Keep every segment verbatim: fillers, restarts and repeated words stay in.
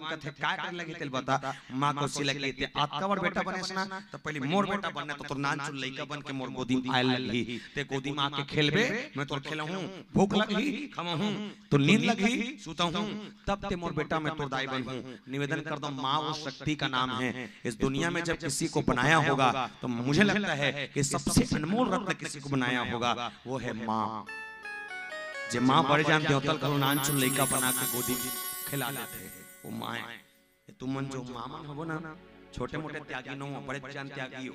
कथे, "काय करे लगही तेला बता।" माँ कौशिल्या कथे, "अतका बड़ बेटा बनेस ना, त पहिली मोर बेटा बनना, त तोर नानचुन लइका बन के मोर गोदी म आए लगही। ते गोदी म आके खेलबे, मैं तोर खेलहूँ, भूख लगही, खवाहूँ, तो नींद लगही, सुतहूँ, तब ते मोर बेटा, मैं तोर दाई बनहूँ।" निवेदन करदंव, माँ वो शक्ति का नाम है। इस दुनिया में जब किसी को बनाया होगा, तो मुझे लगता है कि सबसे अनमोल रत्न किसी को बनाया होगा, वो है माँ। जे माँ बड़े जान देवता ल घलो नानचुन लइका बना के गोदी म खेला लेथे, वो माँ ए। ये तुमन जो माँ मन हवो ना, छोटे मोटे त्यागी नो, बड़े जान त्यागी हो।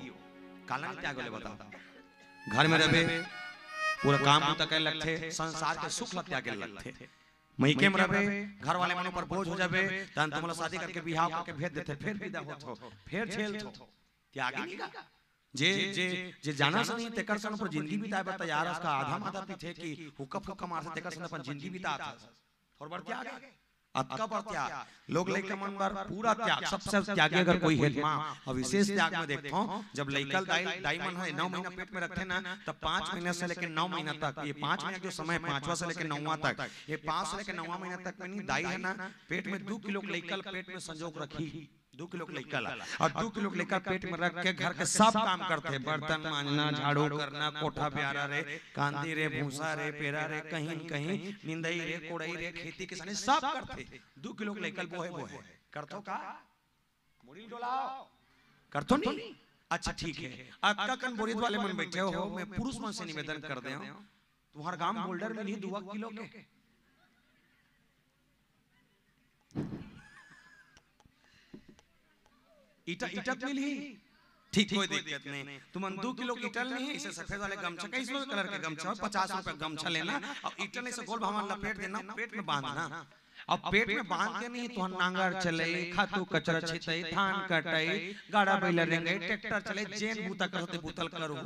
काला नी त्यागो ले बता। घर में रहिबे, पूरा काम बूता करे लगथे, संसार के सुख ल त्यागे लगथे। मइके में रहिबे, घर वाले मन ऊपर बोझ हो जाबे, तहन तुमला शादी करके बिहाव करके भेज देथे, फेर विदा होथो, फेर झेलथो। त्यागी नहीं का? जे, जे, जे जाना से नहीं, तेकर सन पर जिंदगी बिताए बर तैयार, उसका आधा माधा पीथे कि हुक्का फुक्का मारथे, तेकर सन अपन जिंदगी बितात हस। थोर बड़ त्याग है। अतका बड़ त्याग। लोग लइका मन बर पूरा त्याग, सबसे त्यागी अगर कोई है, माँ, और विशेष त्याग में देखथों, जब लइका ल दाई, दाई मन है नौ महीना पेट में रखथे ना, तब पाँच महीना से लेके नौ महीना तक, ये पाँच महीना जो समय, पाँचवा से लेके नौवां तक, ये पाँच से लेके नौवां महीना तक में नहीं, दाई है ना, पेट में दू किलो के लइका ल पेट में संजोग रखही। दू किलो के लइका ला, और दू किलो के लइका पेट में रख के घर के सब काम करथे, बर्तन मांजना, झाड़ू करना, कोठा प्यारा रे, कांदी रे, भूसा रे, पेरा रे, कहीं न कहीं निंदई रे, कोड़ई रे, खेती किसानी सब करथे। दू किलो के लइका ल बोहे बोहे करथो का? मुड़ी ल डोलाओ, करथो नहीं? अच्छा, ठीक है, अतका कन बोरियत वाले मन बैठे हो, मैं पुरुष मन से निवेदन कर दे हूँ, तुम्हार गांव बोल्डर मिलही दुआ किलो के? ईटा, ईटा त मिलही, ठीक, कोई दिक्कत नहीं। तुमन दू किलो के ईटा ल नहीं, इसे सफेद वाले गमछा, कई सौ कलर के गमछा, पचास रुपया गमछा लेना, और ईटा ल इसे गोल भावन लपेट देना, पेट में बांधना। अब पेट में बांध के नहीं, तुहन नांगर चले, खातू कचरा छितई, धान कटई, गाड़ा बइला रेंगई, ट्रैक्टर चले, जेन बूता करते बूता ल करू,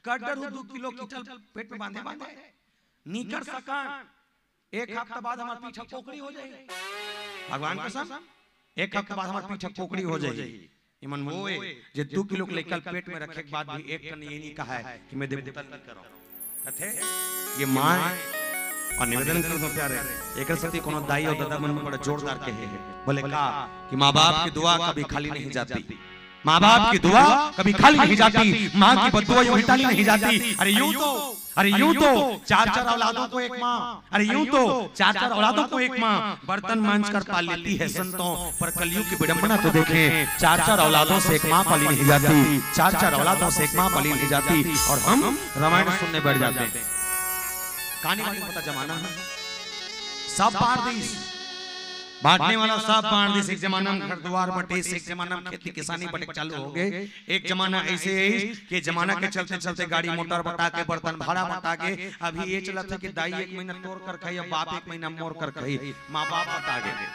कर डरहू दू किलो के ईटा ल पेट में बांधे बांधे नी कर सकन। एक हफ्ता बाद हमर पीठ ह कोकड़ी हो जाही। भगवान कसम, एक हफ्ता बाद हमर पीठ ह कोकड़ी हो जाही। इमन वो ए, जे दू किलो के लइका ल पेट में रखे के बाद भी एक कन ये नहीं कहा है कि मैं देवता नहीं करो। कथे, ये माँ ए। और निवेदन कर दो प्यारे, एकर सेती कोनो दाई और ददा मन बड़ा जोरदार कहे हे। बोले का कि माँ बाप की दुआ कभी खाली नहीं जाती, माँ बाप की दुआ कभी खाली नहीं जाती, माँ की बद्दुआ यूं ही टाली नहीं जाती। अरे यूं तो, अरे यूं तो चार चार औलादों को एक माँ, अरे यूं तो चार चार औलादों को एक माँ बर्तन मांज कर पाल लेती है संतों, पर कलयुग की विडंबना तो देखें, चार चार औलादों से एक माँ पाली नहीं जाती, चार चार औलादों से एक माँ पाली नहीं जाती। और हम रामायण सुनने बैठ जाते हैं। कहानी वाली पता जमाना है, सब पार देश बांटने वाला सब बांट दिस। एक जमाना में घर दुआर बटे, एक जमाना में खेती किसानी बटे चालू हो गए। एक जमाना ऐसे है कि जमाना के चलते चलते गाड़ी मोटर बटा के, बर्तन भाड़ा बटा के, अभी ये चलत है कि दाई एक महीना तोर कर खाई, अब बाप एक महीना मोर कर खाई, माँ बाप बटा गए।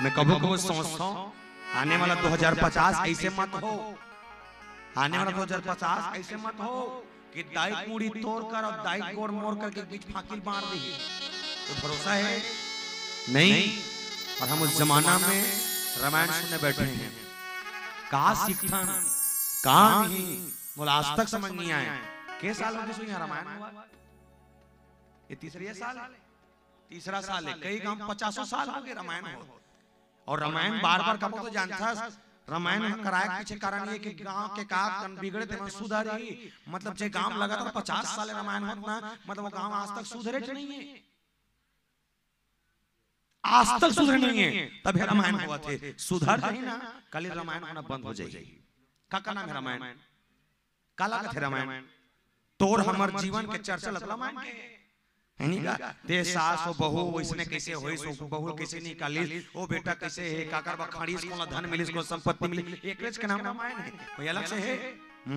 मैं कभू कभू सोचता हूँ, आने वाला दो हज़ार पचास ऐसे मत हो, आने वाला दो हज़ार पचास ऐसे मत हो कि दाई मुड़ी तोर कर और दाई गोड़ मोर करके बीच फाकिल मार दी। तो भरोसा है नहीं। और हम उस जमाना में रामायण सुनने बैठे हैं। का सीखथन, का नहीं, मोला आज तक समझ नहीं आया। के साल हो गए सुनिया रामायण हुआ? ये तीसरा साल है, तीसरा साल है। कई गांव पचासों साल हो गए रामायण हो। और रामायण बार बार कबो तो जानथस, रामायण ह कराए के पीछे कारण ये कि गांव के का कन बिगड़े तेमन सुधरही। मतलब जे गांव लगातार पचास साल रामायण होत ना, मतलब वो गांव आज तक सुधरे च नहीं है, आज तक सुधरे नहीं है, तब हे रामायण होवत है। सुधर जाही ना, काली रामायण होना बंद हो जाही। का का नाम है रामायण? काला कथे रामायण? तोर हमर जीवन के चर्चा लत रामायण के है नी का? ते सास हो, बहू वैसने कैसे होइस, ओ बहू कैसे निकालिस, ओ बेटा कैसे है, काकर बा खड़ीस, कोन ला धन मिलिस, कोन संपत्ति मिलिस, एकरेच के नाम रामायण है। कोई अलग से है?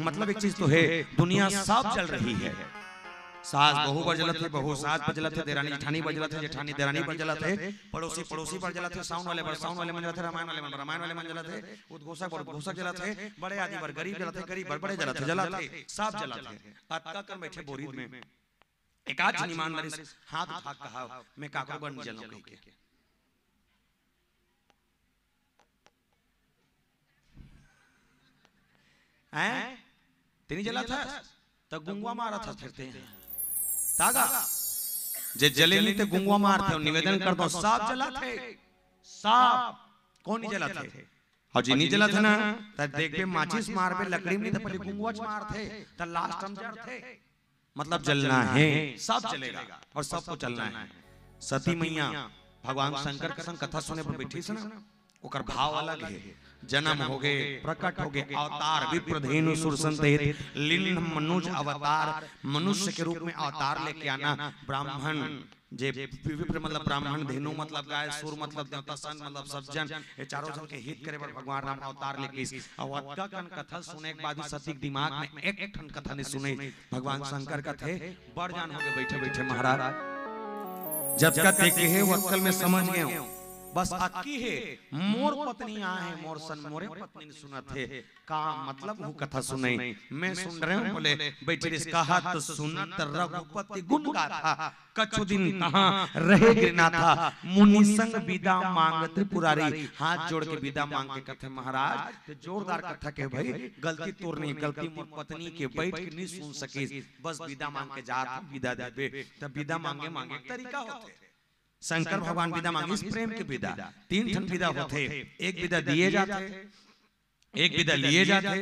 मतलब एक चीज तो है, दुनिया सब जल रही है। सास बहू बर जलत है, बहू सास बर जलत है, देरानी जेठानी बर जलत है, जेठानी देरानी बर जलत है, पड़ोसी पड़ोसी बर जलत है, साउंड वाले बर, साउंड वाले मन जलत है, रामायण वाले मन बर, रामायण वाले मन जलत है, उद्घोषक बर उद्घोषक जलत है, बड़े आदमी बर गरीब जलत है, गरीब बर बड़े जलत है, जलत है, सब जलत है। अतका कन बैठे बोरियत में एक आध झन ईमानदारी से हाथ उठा के कहा, "मैं काकरो बर नइ जलंव" कहिके। हैं? ते नइ जलत हस, त गुंगवा मारत हस फिर ते। तागा, जे जले नइ ते गुंगवा मारथे, निवेदन करथंव, सब जलत हे, सब। कौन नहीं जलाथे? और जे नहीं जलाथे ना, त देखबे माचिस मारबे, लकड़ी में नहीं त पहले गुंगवाच मारथे, त लास्ट हम जरथे। मतलब जलना है, सब जलेगा और सबको जलना है। सती मैया भगवान शंकर के संग कथा सुने बर बैठी से ना, ओकर भाव अलग है। जन्म होगे, प्रकट होगे, अवतार विप्र धेनु सुर संत हित, लिंग मनुज अवतार, मनुष्य के रूप में अवतार लेके आना, ब्राह्मण जे विप्र मतलब ब्राह्मण, धेनु मतलब गाय, सुर मतलब देवता, संत मतलब सज्जन, ये चारों जन के हित करे बर भगवान राम अवतार लेके इस। और अतका कन कथा सुने के बाद भी सती के दिमाग में एक ठन कथा नहीं सुने। भगवान शंकर कथे, बड़ जान होगे बैठे बैठे महाराज, जतका ते कहे वो अतकल में समझ गए हूँ। बस अतकी है, मोर पत्नी आ है, मोर सन मोरे पत्नी ने सुनत है, का मतलब हूँ कथा सुनई। मैं सुन रहे हूँ, बोले, बैठे रिस कहत सुनत रघुपति गुण गाथा। कछु दिन तहाँ रहे गिरनाथा, मुनि संग बिदा मांग त्रिपुरारी। हाथ जोड़ के बिदा मांग के कथे, महाराज, ते जोरदार कथा के भाई, गलती तोर नहीं, गलती मोर पत्नी के, बैठ के नहीं सुन सकिस, बस बिदा मांग के जात हूँ, बिदा देबे। तब बिदा मांगे मांगे एक तरीका होथे। शंकर भगवान बिदा मांगिस प्रेम के बिदा। तीन ठन बिदा होथे, एक बिदा दिए जाथे, एक बिदा लिए जाथे,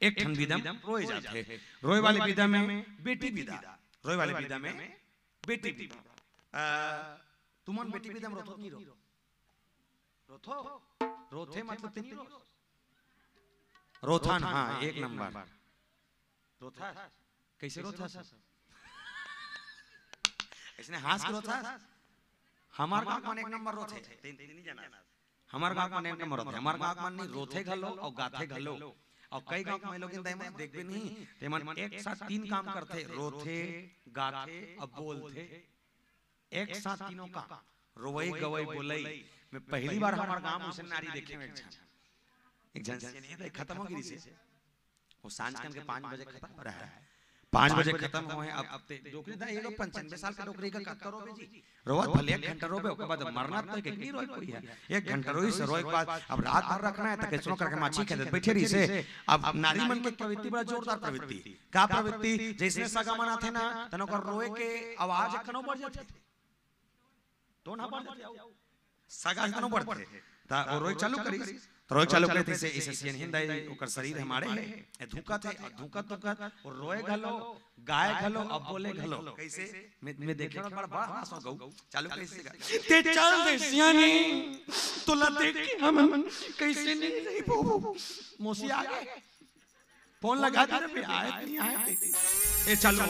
एक ठन बिदा रोए जाथे। रोए वाले बिदा में बेटी बिदा, रोए वाले बिदा में बेटी बिदा। अ, तुमन बेटी बिदा में रोथो नहीं रो? रोथो? रोथे मतलब ते नहीं रो? रोथन, हाँ, एक नंबर। रोथा? कैसे रोथा? इसने हंस के रोथा? हमार गांव में एक नंबर रोथे। तीन, तीन ही जना। हमार गांव में एक नंबर रोथे। हमार गांव में नहीं रोथे घलो और गाथे घलो। और कई गांव में लोग दाई मन देखबे नहीं, ते मन एक साथ तीन काम करथे, रोथे, गाथे और बोलथे। एक साथ तीनों काम, रोवई, गवई, बोलई। मैं पहली बार हमार गांव में उसे नारी देखे में एक झन, एक झन से नहीं था, खत्म हो गई से। वो सांझ कन के पाँच बजे खत्म हो रहा है, पाँच बजे खत्म हुए। अब, अब ते डोकरी था, ये लोग पंचानवे साल का डोकरी का कब करोगे जी? रोवत भले एक घंटा रोबे, ओकर बाद मरना तो एक नहीं रोए कोई है। एक घंटा रोई से रोए के बाद अब रात भर रखना है, तो कैसनो करके माछी खेदत बैठे रही से। अब नारी मन के प्रवृत्ति बड़ा जोरदार प्रवृत्ति। का प्रवृत्ति? जैसने सगा मन आथे ना, तन ओकर रोए के आवाज कनो बढ़ जाथे, टोन ह बढ़ जाथे, सगा कनो बढ़थे। त वो रोए चालू करिस, त रोए चालू करे, तैसे इसे सियनहिन दाई ओकर शरीर हमारे है, ए धुकत है, और धुकत धुकत वो रोए घलो, गाए घलो, अब बोले घलो। कैसे? मैं, मैं देखे बड़ा, बड़ा हंस हो गऊ। चालू कैसे गा? ते चल दे सियानी, तोला देख के हम, हम कैसे नहीं रही वो, वो, मौसी आ गए। फोन लगा दे रे, आए नहीं आए ते। ए, चलो,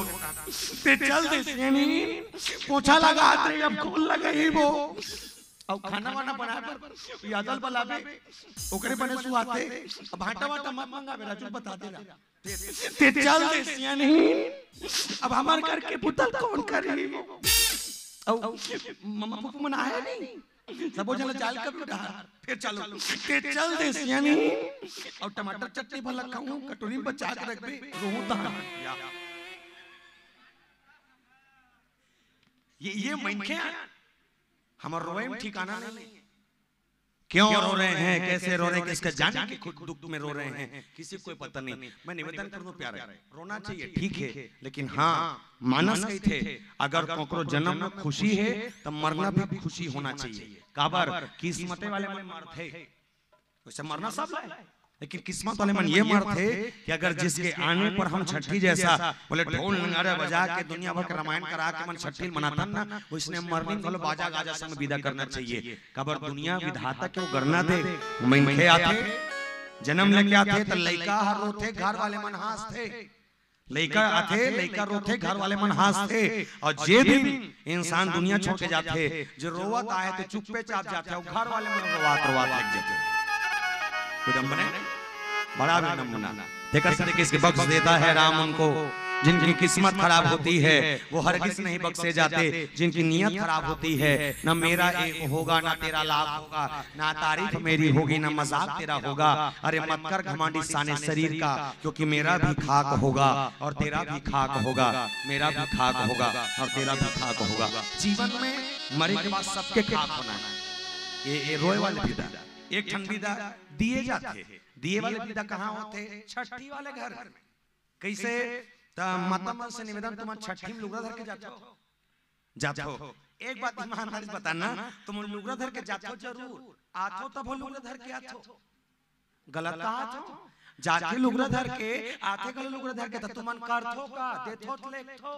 ते चल दे सियानी, पोछा लगा दे, अब कौन लगाई वो? अब खाना वाना बनाए बर यादल बलाबे, ओकरे बने सुहाते। अब भाटा वाटा मत मंगाबे, राजू बता दे ला। ते चल दे सियानी, अब हमार घर के बुता ल कौन करी वो? अब मम्मा पापा मन आए नहीं, सबो झन ला जाल कब उधार, फिर चलो। ते चल दे सियानी, और टमाटर चटनी भला खाऊं, कटोरी में बचा के रखबे, रोहू तहां। ये, ये मनखे हमर रोए में ठिकाना नहीं है। क्यों रो रहे हैं, कैसे रो रहे हैं, किसका जाने के खुद दुख में रो रहे हैं, किसी को कोई पता नहीं। मैं निवेदन कर दूं प्यारे, रोना चाहिए, ठीक है, लेकिन हाँ, मानस कही थे, अगर कोकरो जन्म में खुशी है, तो मरना भी खुशी होना चाहिए। काबर? किस्मते वाले मन मरथे, वैसे मरना सब ला है, लेकिन किस्मत वाले मन ये मरथे कि अगर जिसके आने पर हम छठी जैसा बोले ढोल नगाड़ा बजा के दुनिया भर के रामायण करा के मन छठी मनाथन ना, वैसने मरनी घलो बाजा गाजा संग विदा करना चाहिए। काबर दुनिया विधाता के वो गणना दे, मनखे आथे, जन्म लेके आथे, त लइका हर रोथे, घर वाले मन हंसथे। लइका आथे, लइका रोथे, घर वाले मन हंसथे। और जे दिन इंसान दुनिया छोड़ के जाथे, जो रोवत आए, तो चुप्पे चाप जाथे, और घर वाले मन रोवात, रोवात लग जाथे। विडम्बना, बड़ा विडम्बना। तेकर से किसके बख्श देता है राम उनको, जिनकी किस्मत खराब होती है, वो हरगिज नहीं बख्शे जाते। जिनकी नीयत खराब होती है, ना मेरा एक होगा, ना तेरा लाभ होगा, ना तारीफ मेरी होगी, ना मजाक तेरा होगा। अरे मत कर घमंड इस शान शरीर का, क्योंकि मेरा भी खाक होगा और तेरा भी खाक होगा, मेरा भी खाक होगा और तेरा भी खाक होगा। जीवन में मरे के बाद सबके खाक होना है। ये, ये रोए वाले विदा, एक ठन विदा दिए जाथे। दिए वाले विदा कहाँ होथे? छठी वाले घर में। कैसे? त माता मन से निवेदन, तुमन छठी में लुगरा धर के जाथो, जाथो। एक बात ईमानदारी से बताना, तुम लुगरा धर के जाथो जरूर, आथो तब हो लुगरा धर के आथो। गलत कहा थो? जाथे लुगरा धर के, आथे घलो लुगरा धर के, त तुमन करथो का? देथो त लेगथो?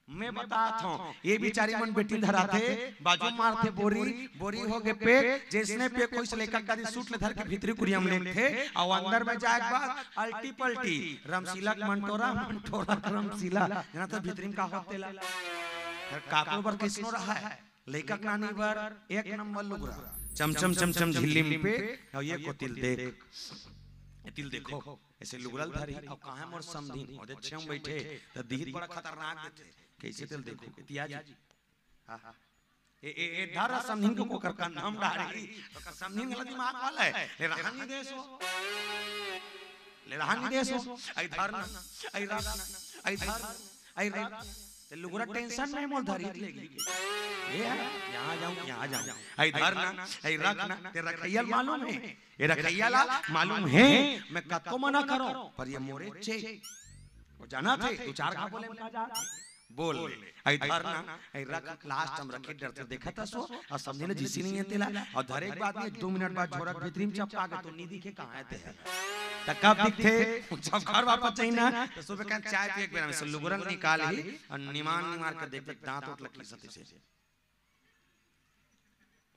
मैं बतात हूँ, ये बिचारी मन बेटी धराथे, बाजू मारथे बोरी, बोरी हो गे पेक, जैसने पेक होइस लइका कदी सूट ले धर के भीतरी कुरिया म लेगथे, अउ अंदर में जाए के बाद अल्टी पल्टी, रमसीला के मंटोरा, मंटोरा के रमसीला, जाना त भीतरी में का होथे तेला? हर काकरो बर कइसनो रहय, लइका के नानी बर एक नंबर लुगरा, चमचम चमचम झिल्ली म पेक, अउ ये कोती ल देख, एती ल देखो, अइसे लुगरा ल धरी, अउ कहाँ मोर समधिन, ओदे छेव बइठे, त दिही त बड़ा खतरनाक देथे, कइसे तेला देखो, एती आ जी। हाँ, हाँ। ए, ए, ए, धर समधिन के ओकर कंधा म डारी, ओकर समधिन घला दिमाग वाला हे, ले रहन नइ देस ओ। ले रहन नइ देस ओ। अई धर ना, अई रख ना, अई धर, अई रख। ते लुगरा tension में मोला धरी लेगी। ए, यहाँ जाऊँ, यहाँ जाऊँ। अई धर ना, अई रख ना, ते रखइया ल मालूम हे। ये रखइया ला मालूम हे, मैं कतको मना करूँ, पर ये मोरे चे। ओ जानथे, दू चार घांव बोले में का जाथे? बोल ले। अई धर ना, अई रख, last हम रखे डरथे, देखत हस ओ, अउ समझे ले जइसे नइ हे तेला, अउ धरे के बाद में दू मिनट बाद झोरा के भीतरी में चपका गे, त नइ दिखे कहाँ हे ते ह। त कब दिखथे? जब घर वापस जाही ना, त सुबह कन चाय पिए के बेरा में से लुगरा ल निकालही, अउ निमान निमार के देखबे, दांत ओट ल खींचथे।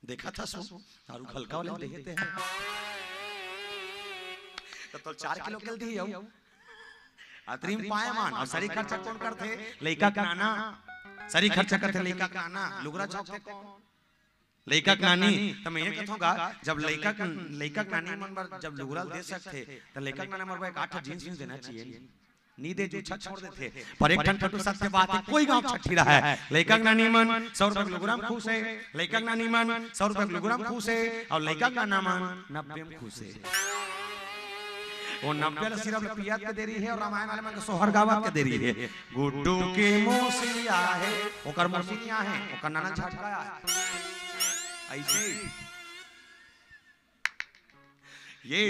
देखत हस ओ, दारू हल्का वाले देखे ते ह। त तोला चार किलो के ल दिही अउ अतरी म पाए मान, अउ सरी खर्चा कोन करथे? लइका के नाना। सरी खर्चा करथे लइका के नाना, लुगरा छापथे कोन? लइका के नानी। त मैं ये कथों गा, जब लइका के, लइका के नानी मन बर जब लुगरा ल दे सकथे, त लइका के नाना मन बर एक आठ ठो jeans वींस देना चाहिए। नइ दे, जूछा छोड़ देथे। पर एक ठन फटू सत्य बात हे, कोई गांव छट्ठी रहय, लइका के नानी मन सौ रुपया के लुगरा म खुश हे, लइका के नानी मन सौ रुपया के लुगरा म खुश हे, अउ लइका के नाना मन नब्बे म खुश हे। ओ नब्बे ल सिरप ल पियत के देरी हे, अउ रामायण वाले मन के सोहर गावत के देरी हे। गुड्डू के मौसी आहे, ओकर मौसी नइ आहे, ओकर नाना झटका आहे। अइसे ही ये,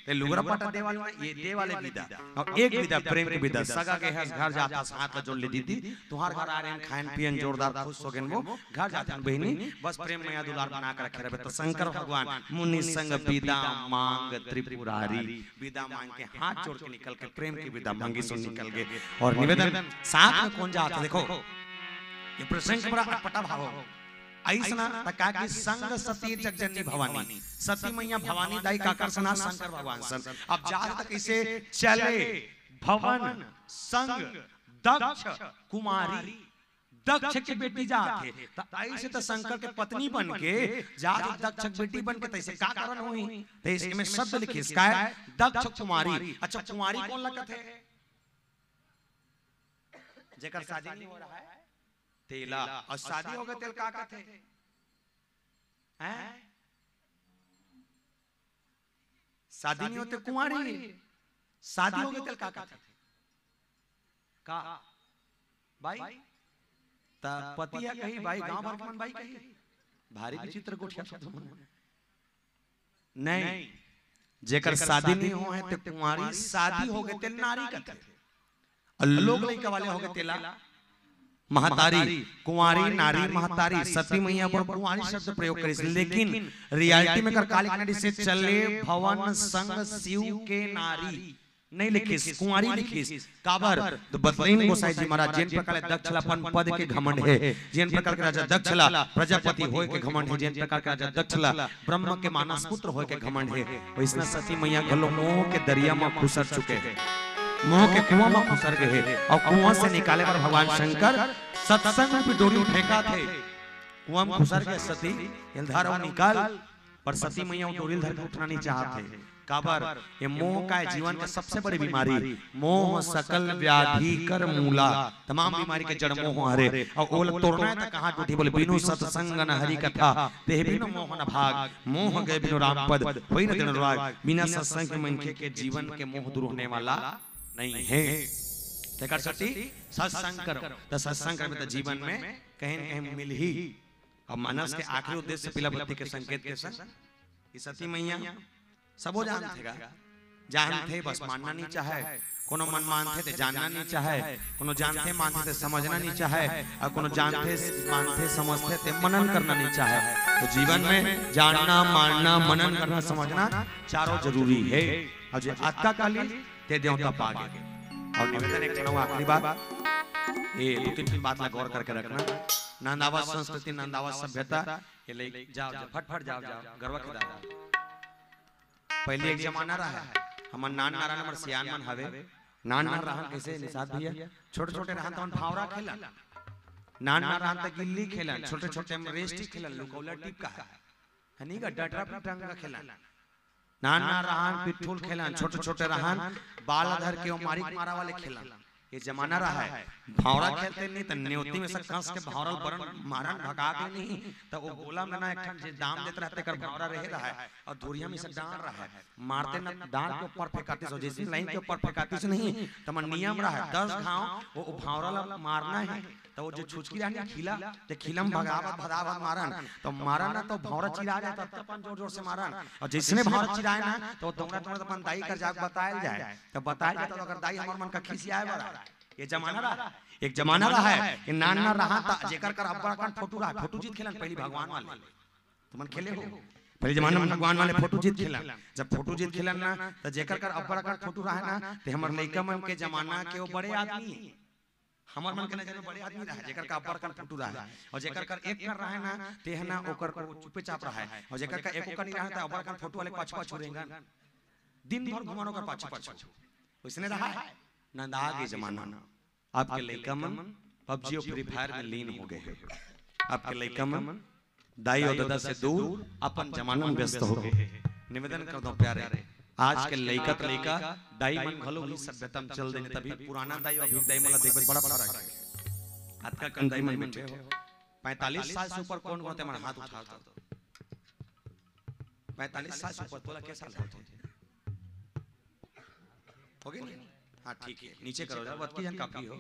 ते लुगरा पटा दे वाले ना, ये दे वाले बिदा। अउ एक बिदा प्रेम के बिदा, सगा गे हस घर जाथस हाथ ला जोड़ ले दीदी, तुंहर घर आय रेहेन, खायन पियन जोरदार, खुश हो गेन वो, घर जाथन बहिनी, बस प्रेम मया दुलार बना के रखे रहबे। त शंकर भगवान मुनि संग बिदा मांग त्रिपुरारी, बिदा मांग के हाथ जोड़ के निकल के प्रेम के बिदा मांगिस अउ निकल गे। अउ निवेदन साथ में कोन जात हे, देखो, ये प्रसंग बड़ा अटपटा भाव हे। अइसना त का कि संग सती जगजननी भवानी, सती मैया भवानी दाई काकर सन, शंकर भगवान सन। अब जात त कइसे चले, भवन, संग, दक्ष, कुमारी, दक्ष के बेटी जात हे, त अइसे त शंकर के पत्नी बन के जात हे, दक्ष के बेटी बन के, तइसे का करन होही? त इसके में शब्द लिखिस, काय? दक्ष कुमारी। अच्छा, कुमारी कोन ला कथे? जेकर शादी नइ हो रहय तेला, अउ शादी हो गे तेला का कथे? हैं? शादी नइ होय ते कुंवारी, शादी हो गे तेला का कथे? का? बाई? त पति ह कही बाई, गांव भर के मन बाई कही। भारी विचित्र गोठिया शब्द मन। नहीं, जेकर शादी नइ होय हे ते कुंवारी, शादी हो गे तेला नारी कथे। अउ लोग लइका वाले हो गे तेला महतारी, कुंवारी, नारी, महतारी, सती मैया बर कुंवारी शब्द प्रयोग करिस, लेकिन reality में एकर का लिखना रहिसे, चले भवन संग शिव के नारी, नइ लिखिस, कुंवारी लिखिस। काबर? त बतलाइन गोसाई जी महाराज, जेन प्रकार ले दक्ष ला अपन पद के घमंड हे, जेन प्रकार के राजा दक्ष ला प्रजापति होय के घमंड हे, जेन प्रकार के राजा दक्ष ला ब्रह्म के मानस पुत्र होय के घमंड हे, वइसना सती मैया घलो मोह के दरिया म खुसर चुके हे, मोह के कुआं म खुसर गे हे। अउ कुआं से निकाले बर भगवान शंकर सत्संग रूपी डोरी ल फेंकाथे। कुआं म खुसर गे सती, एला धर अउ निकाल, पर सती मैया वो डोरी ल धर के उठना नइ चाहत हे। काबर? ये मोह काय जीवन के सबसे बड़े बीमारी। मोह सकल व्याधि कर मूला। तमाम बीमारी के जड़ मोह हरे। अउ ओला तोड़ना हे त कहाँ टूटही बोले, बिनु सत्संग न हरि कथा, तेह बिनु मोह न भाग। मोह गए बिनु राम पद, होई न दृढ़ अनुराग। बिना सत्संग के मनखे के जीवन के मोह दूर होने वाला नइ हे। तेकर सेती सत्संग करो, त सत्संग करबे त जीवन में कहीं न कहीं मिलही। अब मानस के आखिरी उद्देश्य पीला बत्ती के संकेत के संग, कि सती मैया सबो जानथे गा, जानथे, बस मानना नइ चाहय। कोनो मन मानथे ते जानना नहीं चाहे, कोनो जानथे मानथे ते समझना नहीं चाहे, अउ कोनो जानथे मानथे समझथे ते मनन करना नहीं चाहे। तो जीवन में जानना, मानना, मनन करना, समझना चारों जरूरी हे। अउ जे अतका कर लिस ते देवता पा गे। अउ निवेदन एक ठन आखिरी बात, ये दो तीन ठन बात ला गौर करके रखना। नंदावत संस्कृति, नंदावत सभ्यता, ये ले जाव, जाव, फटफट जाव, जाव, गरवा के दादा। पहली एक जमाना रहा है, हमन नान नान रहन, हमर सियान मन हवे, नान नान रहन कइसे निषाद भैया, छोटे छोटे रहन त हमन भांवरा खेलन, नान नान रहन त गिल्ली खेलन, छोटे छोटे में रेस्टी खेलन, लुकौला टिपका है, है नहीं गा, डटरा पिटंगा खेलन, नान नान रहन पिट्ठुल खेलन, छोटे छोटे रहन बाल धर के ओ मारी मारा वाले खेलन। ये जमाना रहा है, भांवरा खेलते नहीं त नेवती में से कस के भांवरा बरन मारन भगा के नहीं, त ओ गोला में ना एक ठन जे दाम देत रहते कर भांवरा रहे रहा है, अउ धुरिया में से डांड़ रहा है, मारते ना डांड़ के ऊपर फेंकातिस, अउ जइसे लाइन के ऊपर फेंकातिस नहीं, त मन नियम रहा है, दस घाव ओ, ओ भांवरा ला मारना है, त ओ जो छुचकी रहा नहीं खीला, ते खीला में भगावत भगावत मारन, त मारन ना त भांवरा चिरा जाए, त अपन जोर जोर से मारन, अउ जइसने भांवरा चिराए ना, त ओ तोंगरा तोंगरा अपन दाई कर जाके बतायल जाए। तब बताया जाता तो अगर दाई हमर मन का खिसियाए वाला, ये जमाना रहा, एक जमाना रहा है कि नान नान रहा था, जेकर कर अब्बड़ अकन फोटो रहा, फोटो जीत खेलन पहली भगवान वाले, तुमन खेले हो, पहले जमाना में भगवान वाले फोटो जीत खेलन, जब फोटो जीत खेलन ना, तो जेकर कर अब्बड़ अकन फोटो रहा ना, ते हमर लइका मन के जमाना के वो बड़े आदमी है। हमर मन के नजर में बड़े आदमी रहा, जेकर का अब्बड़ अकन फोटो रहा है, अउ जेकर कर एक कर रहा है ना, ते है ना ओकर को चुपे चाप रहा है, अउ जेकर का एको कर नहीं रहा, तो अब्बड़ अकन फोटो वाले पाछू पाछू रेंगन, दिन भर घुमानो कर पाछू पाछू। वइसने रहा है। नंदा गे जमाना। आपके लइका मन पबजी अउ फ्री फायर में लीन हो गए हे। आपके लइका मन दाई अउ ददा से दूर अपन जमाना में व्यस्त हो गए हे। निवेदन करथंव प्यारे, आज के लइका त लइका, दाई मन घलो ही सभ्यता में चल देने, तभी पुराना दाई अउ अभी दाई मन ला देखबे बड़ा फरक हे। अतका कन दाई मन बैठे हो, पैंतालीस साल से ऊपर कोन कोन ते मन हाथ उठा दो। पैंतालीस साल से ऊपर तोला के साल होथे? हो गे ना? हाँ, ठीक है, नीचे करो, जरा बतकी जन काफी हो।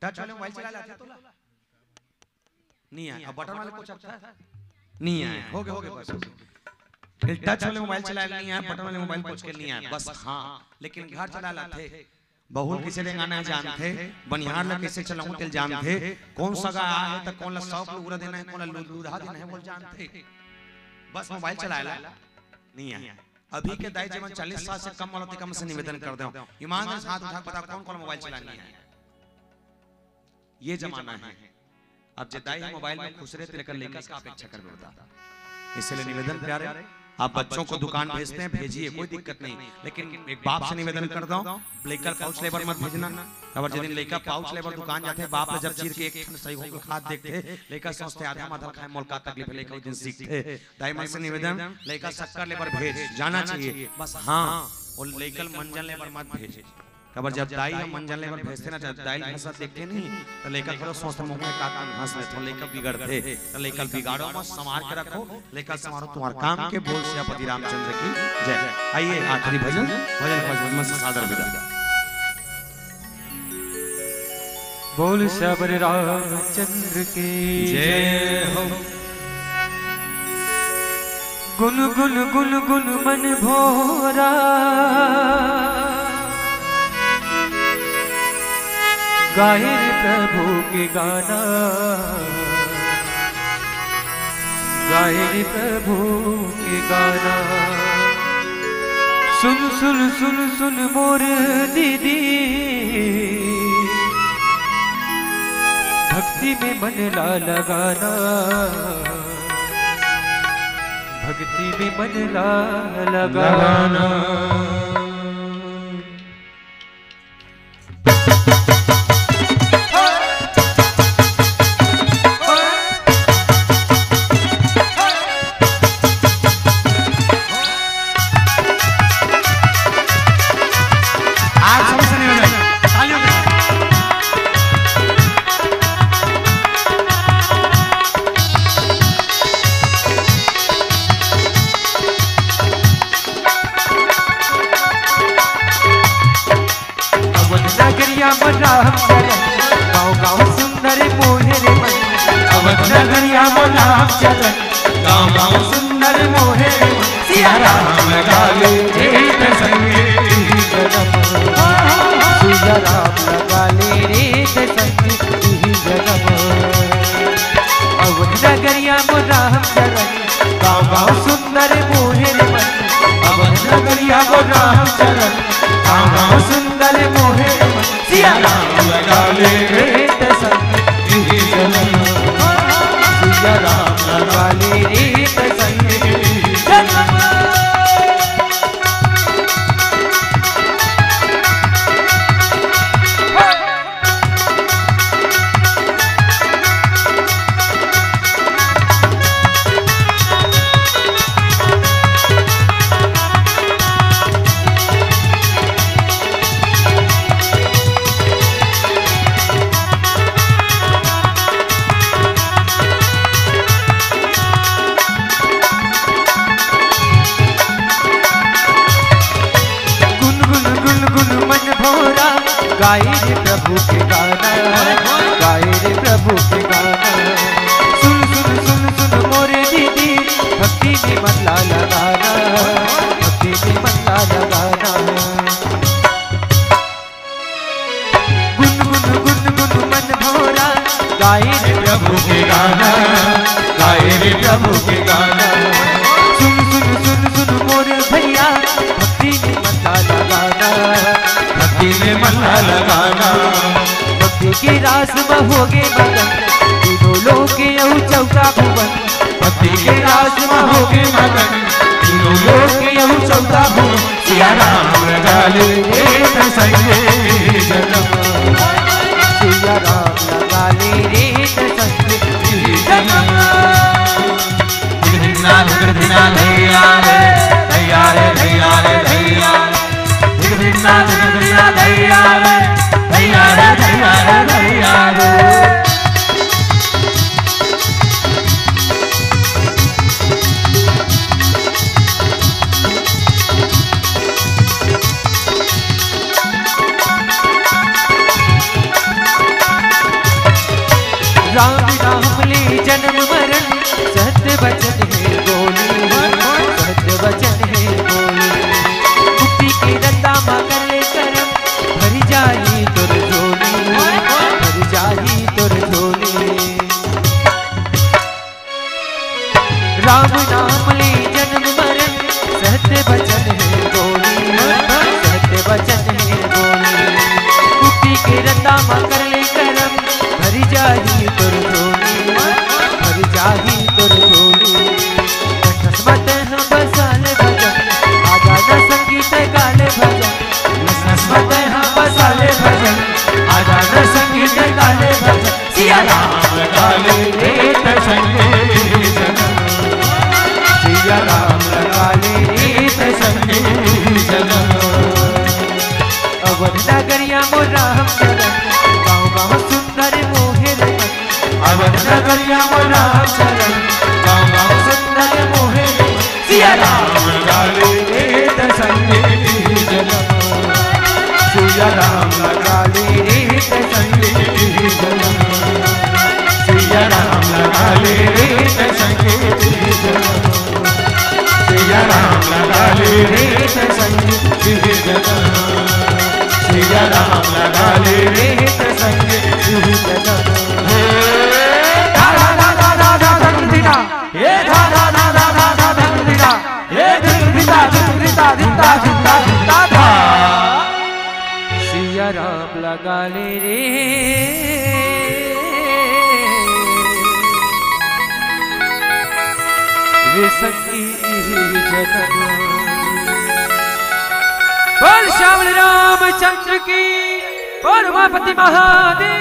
टच वाले मोबाइल चलाय ला आथे तोला? नहीं आय। अब बटन वाले कोचथे? नहीं आय। हो गे, हो गे, बस हो गे। फिर टच वाले मोबाइल चलाय नहीं आय, बटन वाले मोबाइल कोच के नहीं आय, बस हाँ, लेकिन घर चलाय ला आथे। बहू ल कइसे रेंगाना हे जानथे, बनिहार ला कइसे चलाहूं तेला जानथे, कोन सगा आय हे त कोन ला सौंफ लुगरा देना हे, कोन ला लू-, लूलहा देना हे, वो जानथे। बस मोबाइल चलाय ला नहीं आय। अभी के दाई जेमन चालीस साल से कम वाला, तेमन से निवेदन करथंव, ईमान से हाथ उठा के बता, कोन कोन मोबाइल चलाय नहीं आय? ये जमाना है। अब जे दाई ह मोबाइल में खुश रहे, तेकर लइका से का अपेक्षा करबे बता? इसलिए निवेदन प्यारे, आप बच्चों को दुकान भेजते हैं, भेजिए, कोई दिक्कत नहीं, लेकिन एक बाप से निवेदन करथंव, लइका ल पाउच लेबर मत भेजना। काबर जे दिन लइका पाउच लेबर दुकान जाथे, बाप ल जब चीर के एक ठन सही होके खात देखथे, लइका सोचथे, "आधा माधल खाए, मोला का तकलीफ हे?" लइका ओ दिन सीखथे। दाई मन से निवेदन, लइका शक्कर लेबर भेज, जाना चाहिए, बस हाँ, वो लइका ल मंजन लेबर मत भेज। काबर जब दाई ह मंजन लेबर भेजथे ना, जब दाई ल हंसत देखथे नहीं, त लइका घलो सोचथे, "मोर में का काम हंस लेथों।" लइका बिगड़थे, त लइका ल बिगाड़ो मत, संवार के रखो, लइका ल संवारो। तुम्हार काम के बोल सियापति रामचंद्र की जय। आइए, आखिरी भजन, भजन के बाद भजन से सादर विदा। बोल सियावर रामचंद्र की जय हो। गुन गुन गुन गुन मन भोरा, गाए रे प्रभु के गाना, गाए रे प्रभु के गाना। सुन सुन सुन सुन मोर दीदी, भक्ति में मन ला लगाना, भक्ति में मन ला लगाना। आज सबसे नहीं हो जाएगा। तालियों के साथ। अवध नगरिया में राम चरण, गाँव गाँव सुंदर मोहे रे मन। अवध नगरिया में राम चरण, गाँव गाँव सुंदर मोहे रे मन। सिया राम गावे जेठ संगे। गाए रे प्रभु के गाना, गाए रे प्रभु के गाना। सुन सुन सुन सुन मोरे दीदी, भक्ति में मन ला लगाना, भक्ति में मन ला लगाना। गुनगुन गुनगुन मन भोरा, गाए रे प्रभु के गाना, गाए रे प्रभु के गाना। सुन सुन सुन सुन मोर भैया, भक्ति में मन ला लगाना, भक्ति में मन ला लगाना। भक्ति के रास में होगे मगन, तीनों लोक के अउ चौथा भुवन। भक्ति के रास में होगे मगन, तीनों लोक के अउ चौथा भुवन। सिया राम लगा ले रे त संगे जगत। सिया राम लगा ले रे त संगे जगत। धिक धिक धिना धिक धिना धैया रे, धैया रे, धैया रे, धैया। धिक धिक धिना धिक धिना धैया रे, धैया रे, धैया रे, धैया रे। राम नाम ले जन्म मरण, सत्य वचन हे बोली, सत्य वचन हे बोली। मुक्ति के रत्ता मा कर ले करम, भरि जाही तोर झोली, भरि जाही तोर झोली। राम नाम ले जन्म मरण, सत्य वचन हे बोली, सत्य वचन हे बोली। मुक्ति के रत्ता मा कर ले करम, भरि जाही तोर झोली, भरि जाही तोर झोली। नसमत हम बसाले भजन, आजा न संगीत गाले भजन। नसमत हम बसाले भजन, आजा न संगीत गाले भजन। सिया राम लगा ले रे त संगे जगत। सिया राम लगा ले रे त संगे जगत। अवध नगरिया मोर राम चरण, गाँव गाँव सुंदर मोहे रे मन। अवध नगरिया मोर राम चरण, गाँव गाँव सुंदर मोहे रे मन। सिया राम लगा ले रे त संगे जगत। सिया राम लगा ले रे त संगे जगत। सिया राम लगा ले रे त संगे जगत। सिया राम लगा ले रे त संगे जगत। सिया राम लगा ले रे त संगे जगत। हे धारा धारा धारा धारा धारा धारा। हे धा धा धा धा धा धा धन धिता, हे धिन धिता धिन धिता धिता धिता धा। सिया राम लगा ले रे, रे सखी जगत। बोल श्याम रामचंद्र की, बोल उमापति महादेव।